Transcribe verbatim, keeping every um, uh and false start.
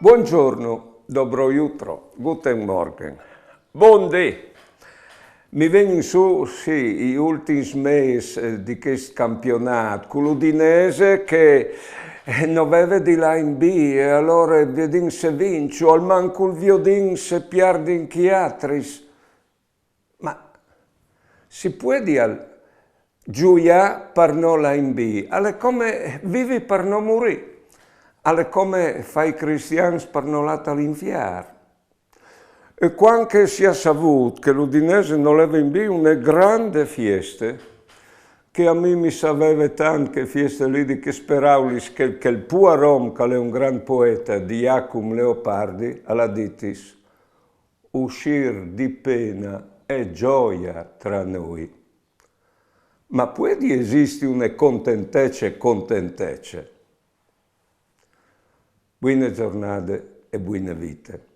Buongiorno, dobro jutro, guten Morgen. Bundì! Mi vegnin sù, sì, i ultins mês, eh, di chest campionât, cu l'Udinese che, eh, no veve di lâ in B, e alore viodìn se vinç, o almancul viodìn se piarde ancja i altris. Ma si puedial zuiâ par no lâ in B? Al è come vivi par no murî. Al è come fâ i cristians par no lâ tal infiarn. E cuant che si à savût che l'Udinese no leve in B, une grande fieste, che a mi mi saveve tant chê fieste li di chês peraulis che, che il puar om, che al è un grant poete, di Jacum Leopardi, al à ditis: «Uscir di pena è gioia tra noi». Ma puedi esisti une contentece contentece? Buine zornade e buine vite.